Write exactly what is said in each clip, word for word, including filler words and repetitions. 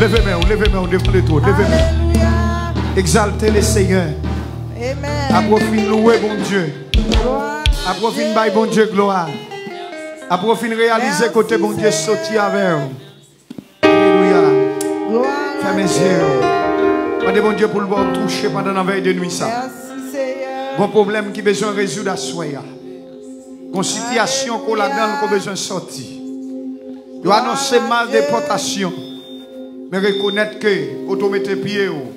Leve men w, leve men w devan Letènèl, leve men w. Alelouya. Egzalte Lesenyè. Amen. Apre w fin louwe Bondye. Glwa a Dye. Apre w fin bay Bondye glwa. Apre w fin reyalize kote Bondye soti avè w. Alelouya. Glwa a Dye. Fèmen zye w. Mande Bondye pou l ba w touche pandan nan vèy de nwi sa. Mèsi, Seyè. Gon pwoblèm ki bezwen rezoud aswè a. Gon sitiyasyon ke w ladan l ke w bezwen sòti. Yo anonse mal depòtasyon. Men rekonèt ke kote w mete pye w,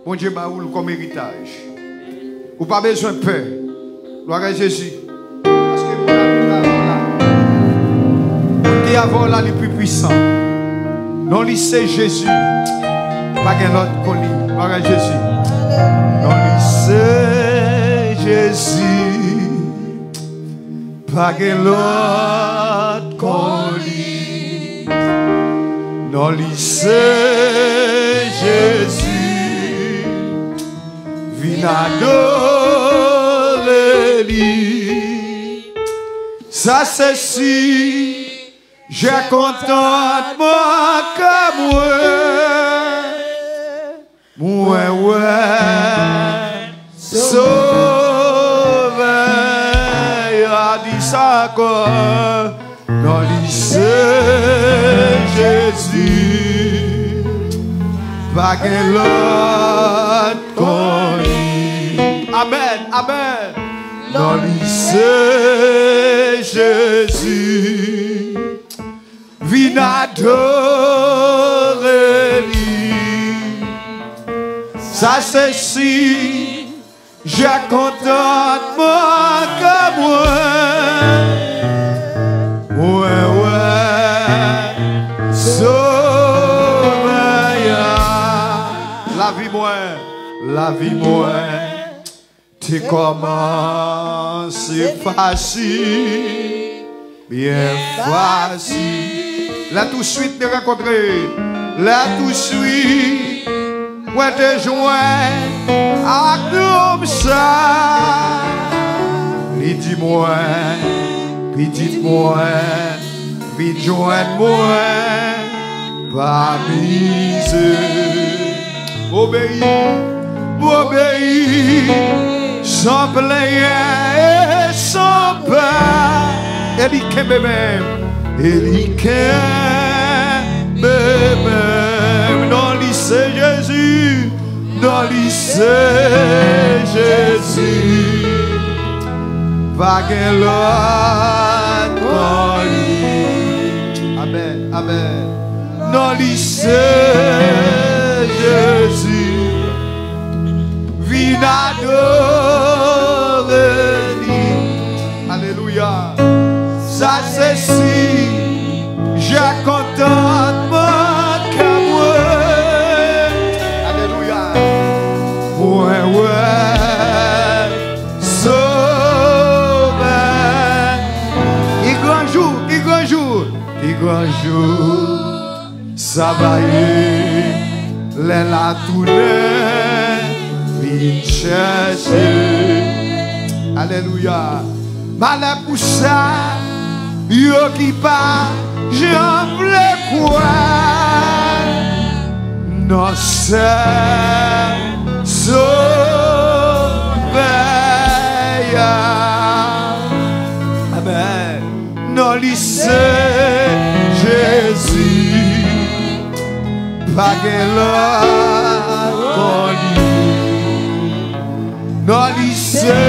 Bondye ba ou l kòm eritaj. Ou pa bezwen pè. Glwa a Jezi. Paske moun la, moun la, moun la. Moun ki avè w la, li pi pwisan. Non li se Jezi. Pa gen lòt kon li. Glwa a Jezi. Non li se Jezi. Pa gen lòt kon li. Non li se Jezi. Vin adore li. Sa se si, je kontantman kè mwen. Mwen wè Sovè a, di sa ankò. Non li se Jezi. Pa gen lòt kon li. Amèn, amèn. Non li se Jezi. Vin adore li. Sa se si, je kontantman kè mwen. Mwen wè Sovè a. Lavi mwen, lavi mwen te kòmanse fasil, byen fasil. Lè touswit nou rankontre, lè touswit mwen te jwenn ak nonm sa, li di mwen, pitit mwen, vin jwenn mwen, pa mize. Obeyi, obeyi, san plenyen e san pè. E li kenbe menm, e li kenbe menm. Non li se Jezi, non li se Jezi. Pa gen lòt kon li. Amèn, amèn. Non li se Jezi. Vin adore li. Alelouya. Sa se si, je kontantman kè mwen. Alelouya. Mwen wè Sovè. Pi gran jou, pi gran jou, pi gran jou. Sa va ye lè l a tounen vin chèche. Alelouya. Malè pou sa yo ki pa janm vle kwè nan sèl Sovè a. Amèn. Non li se Jezi, pa gen lòt kon li. Non li se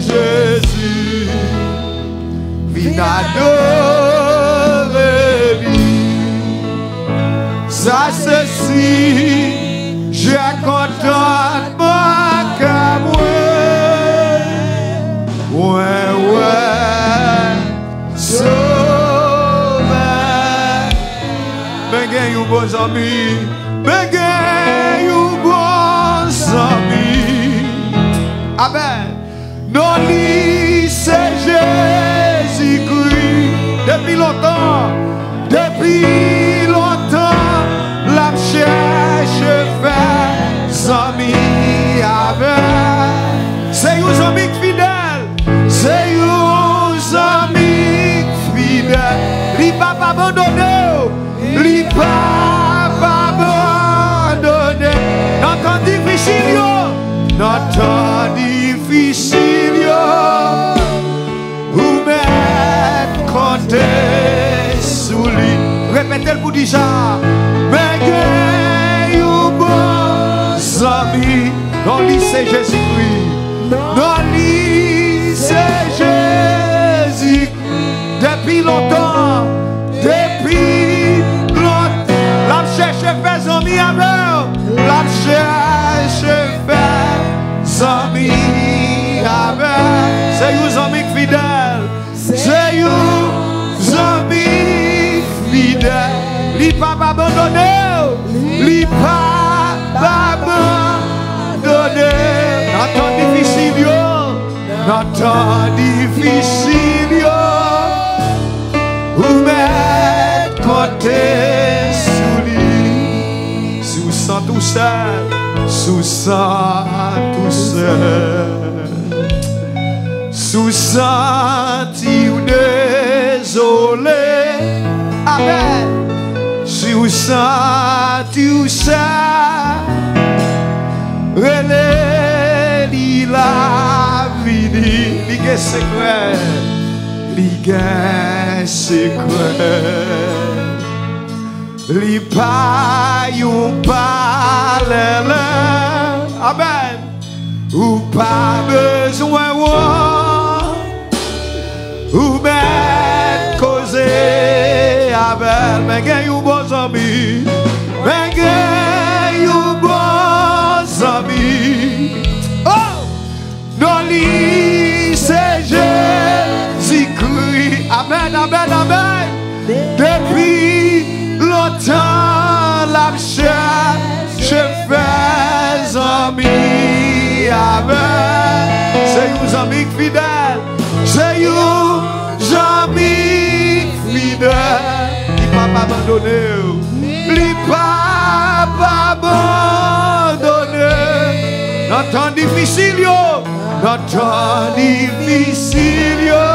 Jezi, vin adore li. Sa se si, je kontantman kè mwen. Mwen wè Sovè. Men gen yon bon zanmi. Men gen yon bon zanmi. Amèn. Non li se Jezikri. Depi lontan, depi lontan, l ap chèche fè zanmi avè. Se yon zanmi k fidèl. Se yon zanmi k fidèl. Li p ap abandone w. Li p ap Di sa, men gen yon bon zanmi, non li se Jezikri. Non li se Jezikri. Depi lontan, depi lontan, l ap chèche fè zanmi avè w. L ap chèche fè zanmi avè w. Se yon zanmi k fidèl. Se yon zanmi fidèl. Li p ap abandone w. Li p ap abandone w. Nan tan difisil yo, nan tan difisil yo, ou mèt konte sou li. Si w santi w sèl, si w santi w sèl, si w santi w dezole, amèn. Si w santi w sèl, rele li, l ap vini. Li gen sekrè, li gen sekrè. Li pa yon palèlè. Amèn. Ou pa bezwen wont. Ou mèt koze avè l. Men gen yon bon zanmi. Men gen yon bon zanmi. Oh! Non li se Jezikri. Amèn, amèn, amèn. Depi lontan l ap chèche fè zanmi avè l. Se yon zanmi k fidèl. Se yon zanmi k fidèl. Li p ap abandone w. Li p ap abandone w. Nan tan difisil yo, nan tan difisil yo,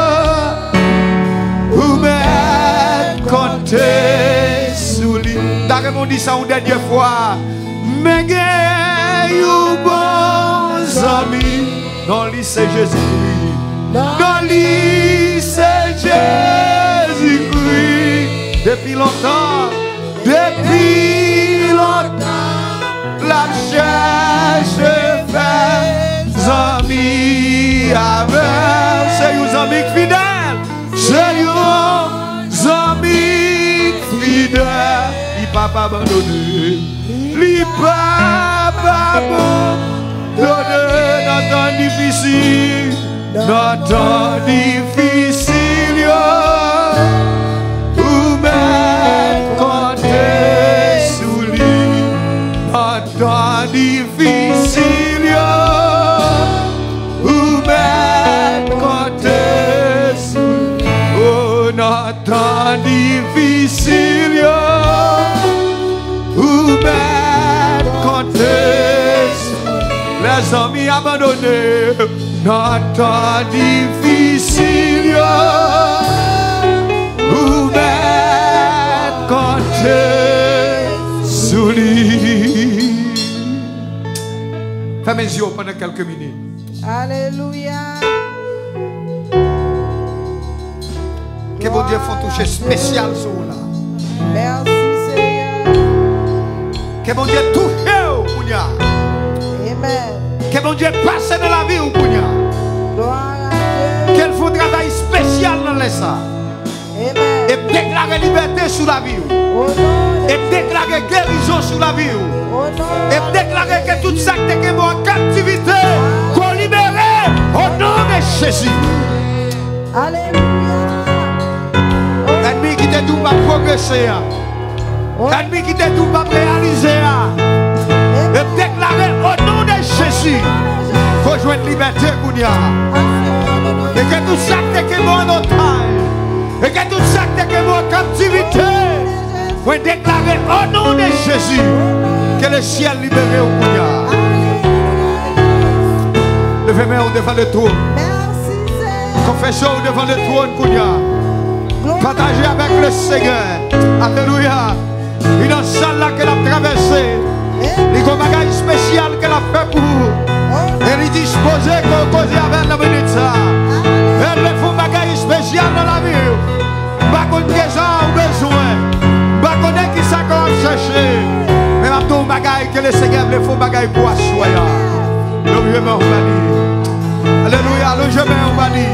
ou mèt konte sou li. M ta renmen w di sa yon dènye fwa. Men gen yon bon zanmi, non li se Jezikri. Non li se Jezikri. Depi lontan, depi lontan, l ap chèche fè zanmi avè w. Se yon zanmi k fidèl. Se yon zanmi k fidèl. Li p ap abandone. Li p ap abandone nan tan difisil. Nan tan difisil yo, ou mèt konte sou li. Nan tan difisil yo, ou mèt konte sou li. Oh, nan tan difisil yo, ou mèt konte sou li. Lèzanmi abandone. Nan tan difisil yo, ou mèt konte sou li. Fèmen zye w pandan kèlke minit. Alelouya. Ke Bondye fè yon touche espesyal sou ou la. Mèsi, Senyè. Ke Bondye touche w kounye a. Amèn. Ke Bondye pase nan lavi w kounye a. Glwa a Dye. Ke l fè yon travay espesyal nan lè sa. Amèn. E deklare libète sou lavi w. O non de Jezi. E deklare gerizon sou lavi w. O non de Jezi. E deklare ke tout sa k te kenbe w an kaptivite, ke w libere, o non de Jezi. Alelouya. Ènmi ki te di w p ap pwogrese a. Ènmi ki te di w p ap reyalize a. E deklare o non de Jezi. Ke w jwenn libète kounye a. E ke tout sa k te kenbe w an otaj. E ke tout sa k te kenbe w an kaptivite. Mwen deklare o non de Jezi. Ke lesyèl libere w kounye a. Leve men w devan le twòn. Mèsi, Senyè. Konfese w devan le twòn kounye a. Glwa. Pataje avèk le Senyè. Alelouya. Li nan sal la ke l ap travèse. Li gon bagay espesyal ke l ap fè pou ou. E li dispoze ke w koze avè l nan minit sa. E l vle fè yon bagay espesyal nan lavi w. M pa konn kisa w bezwen. M pa konnen Sa ke w ap chèche. Men m ap di w yon bagay, ke Lesenyè vle fè yon bagay pou aswè a. Leve men w ba li. Alelouya, leve men w ba li.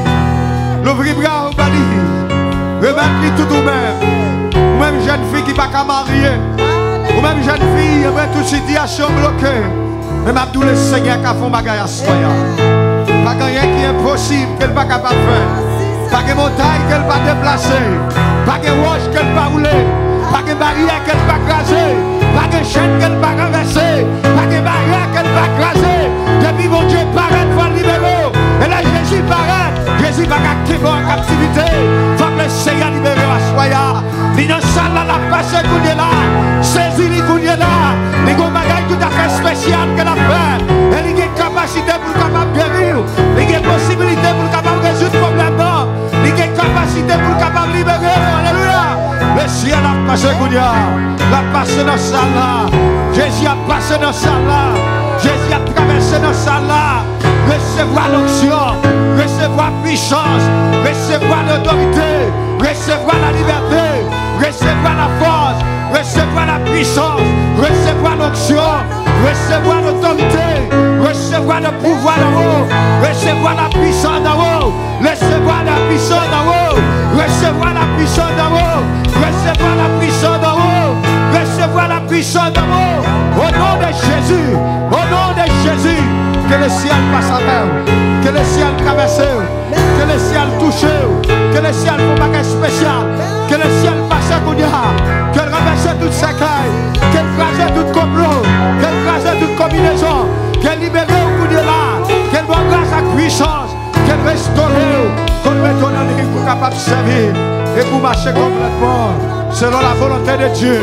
Louvri bra w ba li. Remèt li tout ou menm. Ou menm jèn fi ki pa ka marye. Ou menm jèn fi, ou menm tout sitiyasyon bloke. Men m ap di w, Lesenyè ka fè yon bagay aswè a. Pa gen anyen ki enposib ke l pa kapab fè. Pa gen montay ke l pa deplase. Pa gen wòch ke l pa woule. Pa gen baryè ke l pa kraze. Pa gen chèn ke l pa ranvèse. Pa gen baryè ke l pa kraze. Depi Bondye parèt, fò l libere w. E lè Jezi parèt, Jezi pa ka kenbe w an kaptivite. Fòk Lesenyè libere w aswè a. Li nan sal la, l ap pase kounye la. Sezi li kounye la. Li gon bagay toutafè espesyal ke l ap fè. E li gen kapasite pou l kapab geri w. Li gen posibilite pou l kapab rezoud pwoblèm nan. Li gen kapasite pou l kapab libere w. Alelouya. Lesyèl ap pase kounye a. L ap pase nan sal la. Jezi ap pase nan sal la. Jezi ap travèse nan sal la. Resevwa lonksyon, resevwa pwisans, resevwa lotorite, resevwa lalibète, resevwa lafòs, resevwa lapwisans, resevwa lonksyon, resevwa lotorite, resevwa le pouvwa d'en haut, resevwa lapwisans d'en haut, resevwa lapwisans d'en haut, resevwa lapwisans d'en haut, resevwa lapwisans d'en haut, resevwa lapwisans d'en haut. Au nom de Jésus, au nom de Jésus, ke lesyèl pase avè w, ke lesyèl travèse w, ke lesyèl touche w, ke lesyèl fè yon bagay espesyal, ke lesyèl pase kounye a, ke l ranvèse tout sèkèy, ke l kraze tout konplo, ke l kraze tout konbinezon, ke l libere w kounye la, ke l ba w gras ak pwisans, ke l restore w, ke w retounen nan li pou w kapab sèvi e pou w mache konplètman selon la volonte de Dye,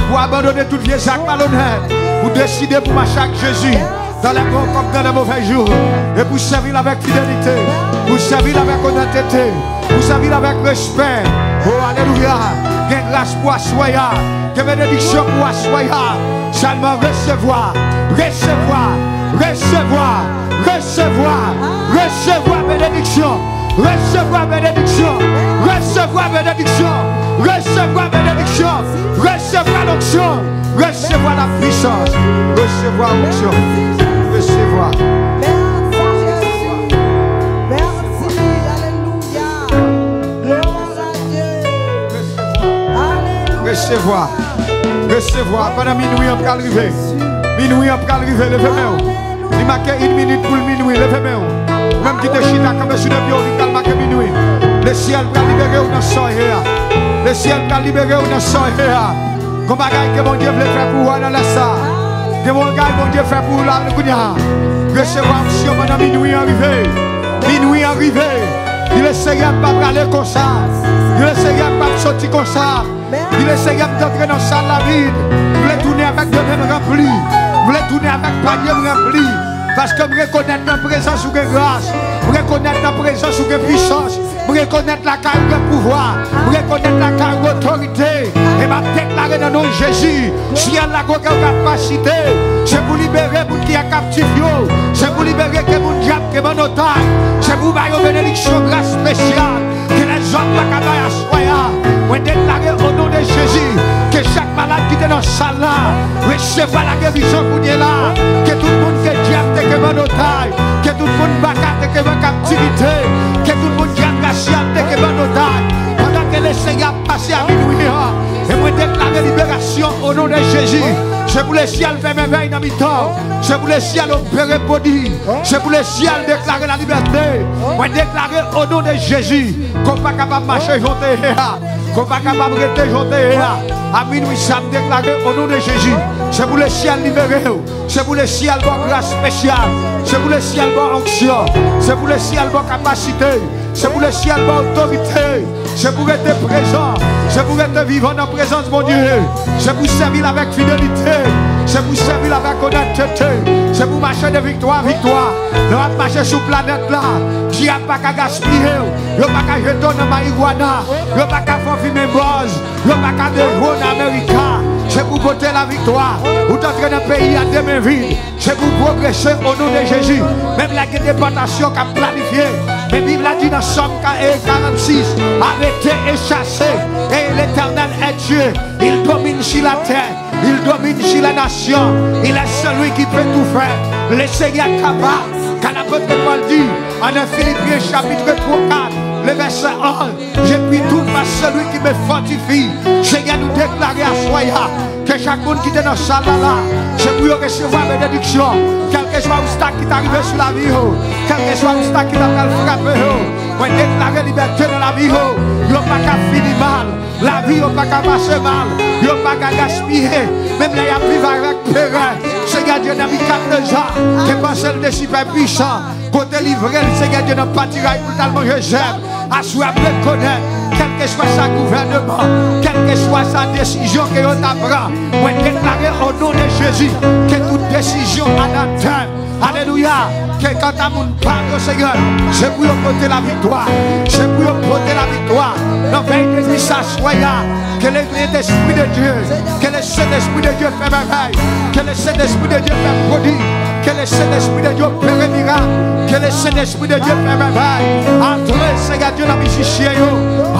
pou w abandone tout vye zak malonèt, pou w deside pou w mache ak Jezi dans les bons comme dans les mauvais jours, e pou w sèvi l avèk fidelite, pou w sèvi l avèk onètete, pou w sèvi l avèk respè. O, alelouya! Gen gras pou aswè a, gen benediksyon pou aswè a. Sèlman resevwa, resevwa, resevwa, resevwa, resevwa benediksyon, resevwa benediksyon, resevwa benediksyon, resevwa benediksyon, resevwa lonksyon, resevwa lapwisans, resevwa onksyon, resevwa. Merci, Jésus. Merci. Alelouya. Gloire à Dieu. Alelouya. Resevwa. Resevwa. Pandan minwi an pral rive. Minwi an pral rive. Leve men w. Li make yon minit pou l minwi. Leve men w. Ou menm ki te chita kanpe sou de pye w, li pral make minwi. Lesyèl pral libere w nan sa w ye a. Lesyèl pral libere w nan sa w ye a. Gon bagay ke Bondye vle fè pou ou nan lè sa. Gen bagay Bondye fè pou ou la kounye a. Resevwa onksyon pandan minwi an rive. Minwi an rive. Di Lesenyè m p ap prale konsa. Di Lesenyè m p ap soti konsa. Di Lesenyè m t antre nan sal la vid. M vle tounen avèk de men m ranpli. M vle tounen avèk panye m ranpli. Paske m rekonèt nan prezans ou gen gras. M rekonèt nan prezans ou gen pwisans. M rekonèt lakay ou gen pouvwa. M rekonèt lakay ou gen otorite. E m ap deklare nan non Jezi, syèl la gon gen kapasite. Se pou libere moun ki an kaptif yo. Se pou libere ke moun dyab kenbe an otaj. Se pou ba yo benediksyon gras espesyal ke lèzòm pa ka bay aswè a. Mwen deklare o non de Jezi ke chak malad ki te nan sal la resevwa lagerizon kounye la. Ke tout moun ke dyab te kenbe an otaj, ke tout moun baka te kenbe an kaptivite, ke tout moun dyab rasyal te kenbe an otaj, pandan ke Lesenyè ap pase a minwi an, e mwen deklare liberasyon o non de Jezi. Se pou lesyèl fè mèvèy nan mitan w. Se pou lesyèl opere pwodui. Se pou lesyèl deklare lalibète. Mwen deklare o non de Jezi ke w pa kapab mache jan w te ye a. Ke w pa kapab rete jan w te ye a. A minwi sa, m deklare o non de Jezi, se pou lesyèl libere w. Se pou lesyèl ba w gras espesyal. Se pou lesyèl ba w onksyon. Se pou lesyèl ba w kapasite. Se pou lesyèl ba w otorite. Se pou rete prezan. Se pou rete vivan nan prezans Bondye. Se pou sèvi l avèk fidelite. Se pou sèvi l avèk onètete. Se pou mache de viktwa an viktwa. Lè w ap mache sou planèt la, dyab pa ka gaspiye w. Yo pa ka jete w nan mariwana. Yo pa ka fè w fimen bòz. Yo pa ka dejwe w nan Amerika. Se pou pote laviktwa. Ou t antre nan peyi a de men vid. Se pou pwogrese o non de Jezi. Menm lè gen depòtasyon k ap planifye, Bib la di nan Sòm ka-, e, karannsis, arrêtez et chassez, et l'Éternel est Dieu, il domine sur la terre, il domine sur la nation, il est celui qui peut tout faire. Le Seigneur est capable. Kan lapot Pòl di, an Filipyen chapit twa, kat, le vèsè onz, je puis tout par celui qui me fortifie. Senyè, nou deklare aswè a, ke chak moun ki te nan sal la la, se pou yo resevwa benediksyon. Kèlkeswa obstak ki ta rive sou lavi yo, kèlkeswa obstak ki ta pral frape yo, mwen deklare libète nan lavi yo. Yo pa ka fini mal. Lavi yo pa ka pase mal. Yo pa ka gaspiye. Menm lè y ap viv avèk perè, Senyè Dye, Nebikadneza te panse l te sipè pwisan. Kote livre l, Senyè Dye, nan patiray pou l t al manje zèb. Aswè ap rekonèt, kèlkeswa sa gouvènman, kèlkeswa sa desizyon ke yo ta pran, mwen deklare o non de Jezi ke tout desizyon anatèm. Alelouya. Ke kanta moun pa yo, Senyè, se pou yo pote laviktwa. Se pou yo pote laviktwa. Nan vèy de nwi sa, aswè a, ke le Sentespri de Dye, ke le Sentespri de Dye fè mèvèy, ke le Sentespri de Dye fè pwodi, ke le Sentespri de Dye opere mirak, ke le Sentespri de Dye fè mèvèy. Antre, Senyè Dye, nan mizisyen yo,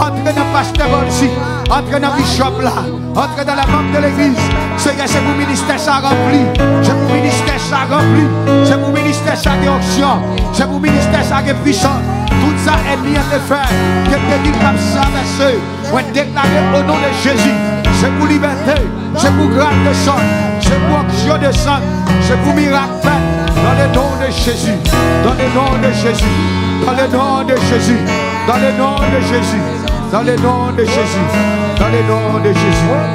antre nan pastè Volcy, antre nan bishop la, antre nan lè manm de legliz. Senyè, se pou ministè sa ranpli, se pou ministè sa ranpli, se pou ministè sa gen onksyon, se pou ministè sa gen pwisans. Tout sa ènmi an te fè, ke te di l k ap travèse, mwen deklare o non de Jezi, se pou libète, se pou gras desann, se pou onksyon desann, se pou mirak fèt, dans le nom de Jésus, dans le nom de Jésus, dans le nom de Jésus, dans le nom de Jésus, dans le nom de Jésus, dans le nom de Jésus.